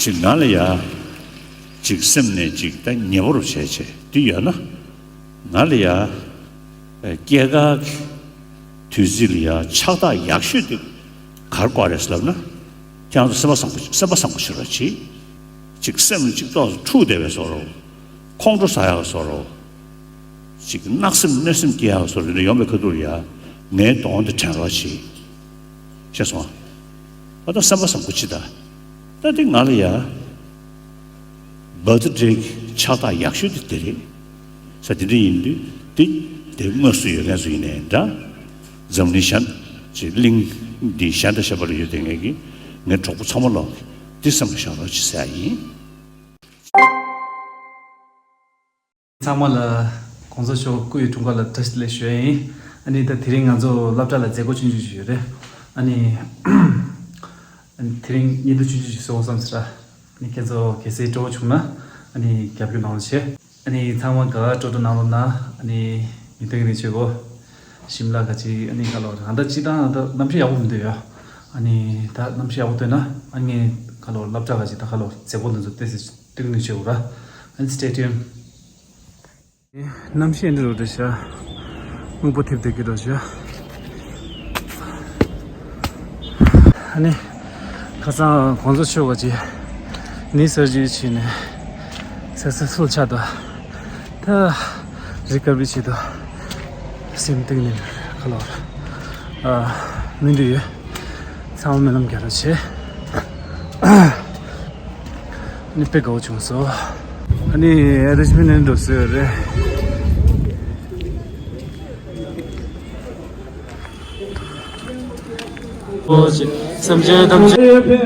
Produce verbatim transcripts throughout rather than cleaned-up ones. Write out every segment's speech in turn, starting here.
ཅིག་ང་ལ་ཡ། ཅིག་སེམས་ནས་ཅིག་ད་ཉེ་བོར་བྱས་བྱས་འདི་ཡོད་ན། ང་ལ་ཡ། སྐྱེས་སྐར་གྱི་དུས་ཚིགས་ལ་ཡ་ཕྱག་རྟགས་ཡག་ཤོས་དེ་ག་རེ་བཀོད་རེད་ལབ་ན། ཁྱེད་རང་ཚོ་སེམས་པ་བཟང་པོ་སེམས་པ་བཟང་པོ་བྱེད་རོགས་གྱིས། ཅིག་སེམས་ཅིག་ཏོག་ཙམ་འཁྲུག་བསྡད་པའི་བཟོ་འདྲ། ཁོང་ཁྲོ་ཟ་ཡག་བཟོ་འདྲ། ཅིག་གནག་སེམས་གནོད་སེམས་སྐྱེ་ཡག་བཟོ་འདྲ་ཡོང་བའི་ཁ་ཐུག་ལ་ཡ། ངའི་གདོང་དེ་དྲན་རོགས་གྱིས། ཤེས་སོང་ཨ། ད་སེམས་པ་བཟང་པོ་བྱེད་ད། ད་དེ་ང་ལ་ཡ། བར་ཐི་ཌེ་གི་ཕྱག་རྟགས་ཡག་ཤོས་དེ་དེ་རེད། ས་དེ་འདྲ་ཡིན་དུས་དེ་དེ་དངོས་སུ་ཡོད་མཁན་ཚོ་ཡིན་ནའི་འདྲ། འཛམ་གླིང་གཞན་ཅིག་གླིང་འདི་གཞན་དང་གཞན་པ་ལ་ཡོད་དེ་ངེད་ཀྱི་ངའི་གྲོགས་པོ་ཚང་མ་ལོག་གི་འདི་སེམས་ལ་བཞག་རོགས་གྱིས་ཟེར་ཡ་ཡིན། ཚང་མ་ལ་གོང་ས་མཆོག་སྐུ་ཡི་འཁྲུངས་སྐར་ལ་བཀྲ་ཤིས་བདེ་ལེགས་ཞུ་ཡ་ཡིན། ཨ་ནི་ད་དེ་རིང་ང་ཚོ་སློབ་གྲྭ་ལ་མཛད་སྒོ་ཆུང་ཆུང་ཞིག་ཡོད་རེད། ཨ་ནི་ཨ་ནི་དེ་རིང་བརྙན་ཐུང་ཆུང་ཆུང་ཞིག་བཟོ་དགོས་བསམ་ཟེར། ཨ་ནི་ཁྱེད་ཚོ་གལ་སྲིད་སྤྲོ་བོ་བྱུང་ན་ཨ་ནི་རྒྱབ་སྐྱོར་གནང་རོགས་བྱེད། ཨ་ནི་ཚང་མ་དགའ་དགའ་སྤྲོ་སྤྲོ་གནང་རོགས་གནང་། ཨ་ནི་ཉིན་ཐོ་གི་ནི་བྱེད་དགོས། ཤིམ་ལ་ག་ཅི་ཨ་ནི་ག་ལོར་ཨ་ད་ཅི་དང་ཨ་ད་གནམ་གཤིས་ཡག་པོ་མི་འདུག་ཡ། ཨ་ནི་ད་གནམ་གཤིས་ཡག་པོ་འདུག་ན་ཨ་ནི་ག་ལོར་སློབ་གྲྭ་ག་ཅི་ད་ག་ལོར་མཛད་སྒོ་འདི་ཚོ་ཏོག་ཙམ་སྟོན་གི་ནི་བྱེད་དགོས་ར། ཨ་ནི་stay tuned། གནམ་གཤིས་འདི་རུ་འདྲ་ཤག་སྔོན་པོ་ཐེབས་བསྡད་ཀྱི་འདྲ་ཤག་ཨ་ནི་ཁ་སང་གོང་ས་མཆོག་ག་ཅི་ནི་སར་ཇི་རི་བྱས་ནས་སུ་ཀ་སེ་སི་ཕུལ་ཆགས་འདུག་ད་རི་ཀ་བ་རི་བྱེད་དུ་སེམས་གཏིང་ནས་ཁ་ལོར་ཨ་སྨོན་འདུན་ཡོད། ཚང་མ་སྨོན་ལམ་རྒྱག་རོགས་བྱེད། ཨ་ནི་དཔེ་དགའ་བོ་བྱུང་སོང་། ཨ་ནི་རི་ཆི་མོན་ནས་འགྲོ་སྲོལ་ཡོད་རེད། ཨོ་ཅི། སེམས་ཅན་ཐམས་ཅད།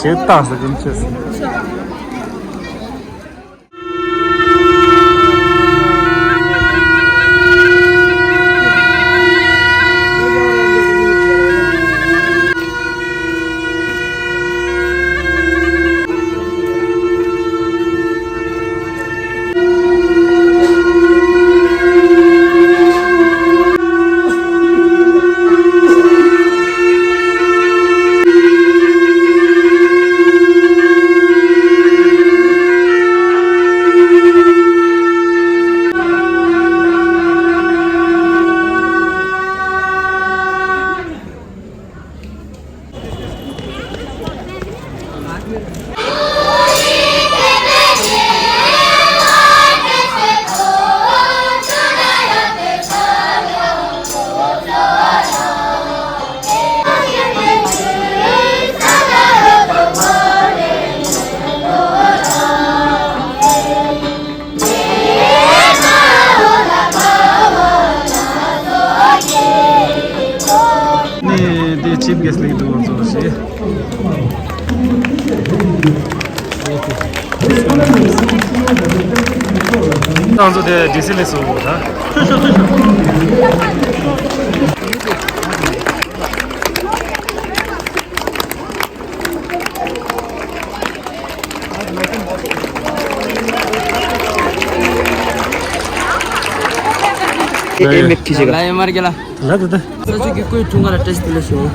ཞེ་ཏག་ཟེར་གྱིན་ཆེ་སོང་། ནི་དེ་ཆིབ་གེ་སི་ལིག་འདུག་ཚོ་ཞེས། ང་ཚོ་དེ་ཌི་སི་ལས་སུ་ད། ཨེ་མེད་ཀི་ཅིག་ལ་ཡ་མར་གི་ལ། ལ་ད་ད། ས་ཆུ་གི་སྐུའི་འཁྲུངས་སྐར་ལ་བཀྲ་ཤིས་བདེ་ལེགས་ཞུ།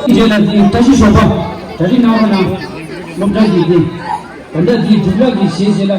རྗེས་ལ་དེའི་བཀྲ་ཤིས་ཞོགས་པ་གྲ་སྒྲིག་གནང་རོགས་གནང་། སློབ་གྲྭ་གི་དེ་ད་ལྟ་དེའི་སྒྲིག་ལམ་གྱི་གཞི་བྱས་ལ།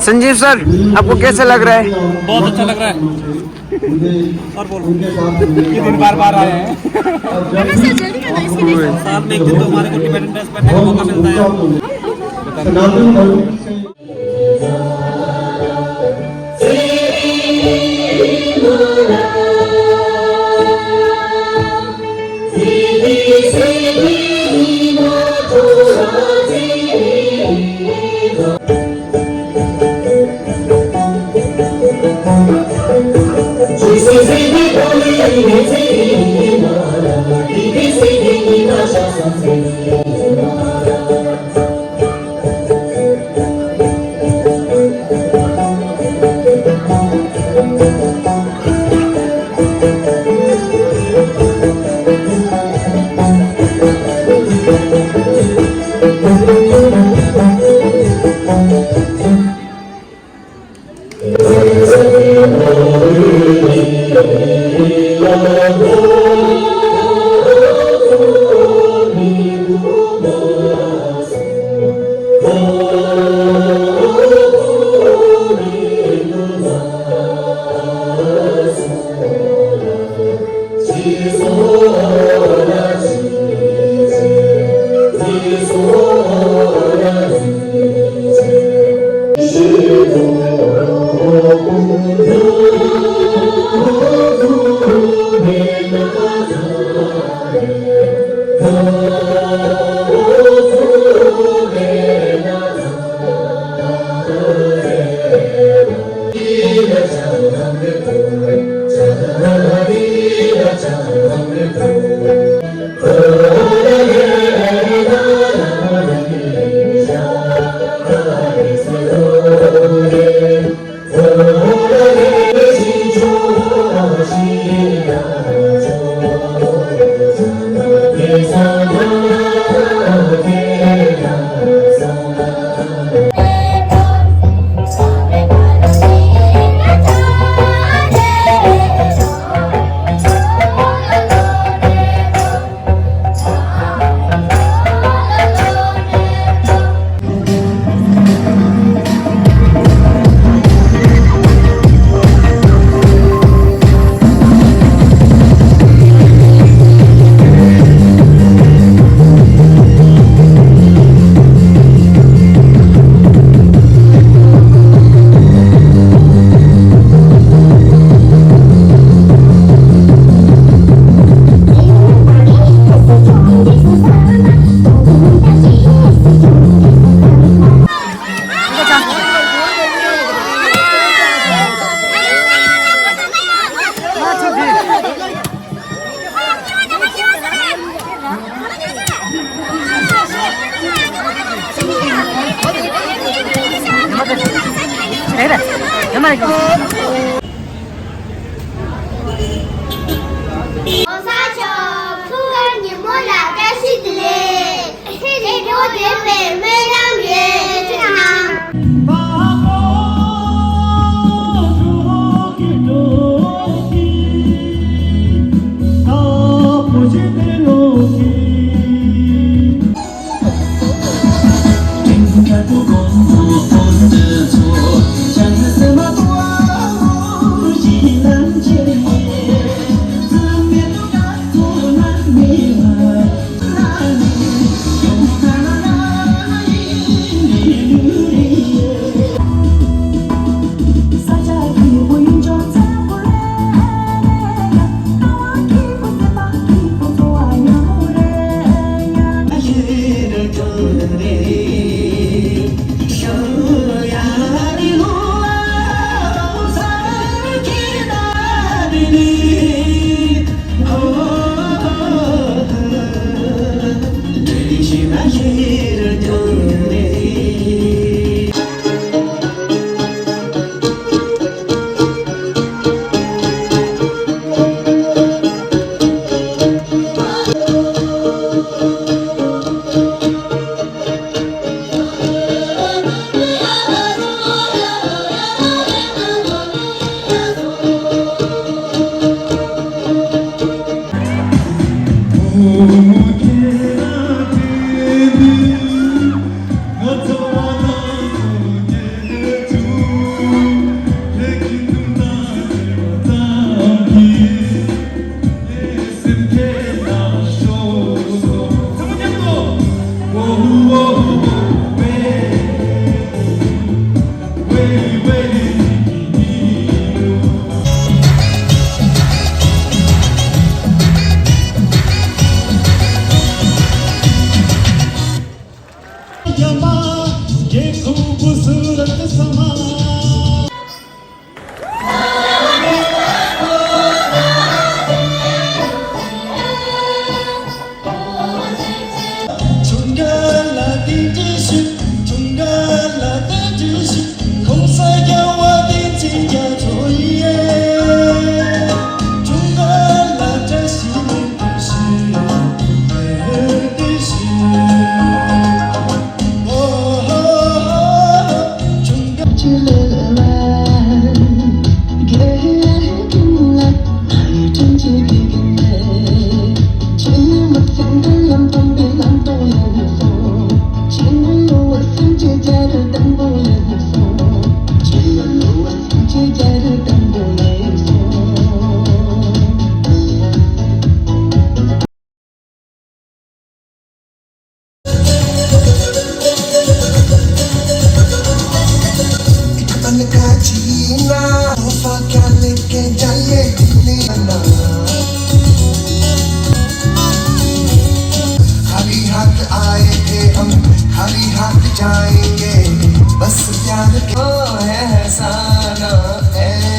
Sanjeev सर, आपको कैसा लग रहा है? बहुत अच्छा लग रहा है। और बोलो। ये दिन बार बार आए हैं। साल में एक दिन तो हमारे को टिबेटन डांस करने का मौका मिलता है। གོང་ས་མཆོག་ཐུགས་ཀར་ཉིན་མོ་ལ་བཀྲ་ཤིས་བདེ་ལེགས། ཚེ་རིང་པོ་བདེ་བའི་སྨོན་ལམ། खाली हाथ आए थे हम, खाली हाथ जाएंगे, बस प्यार का एहसाना है।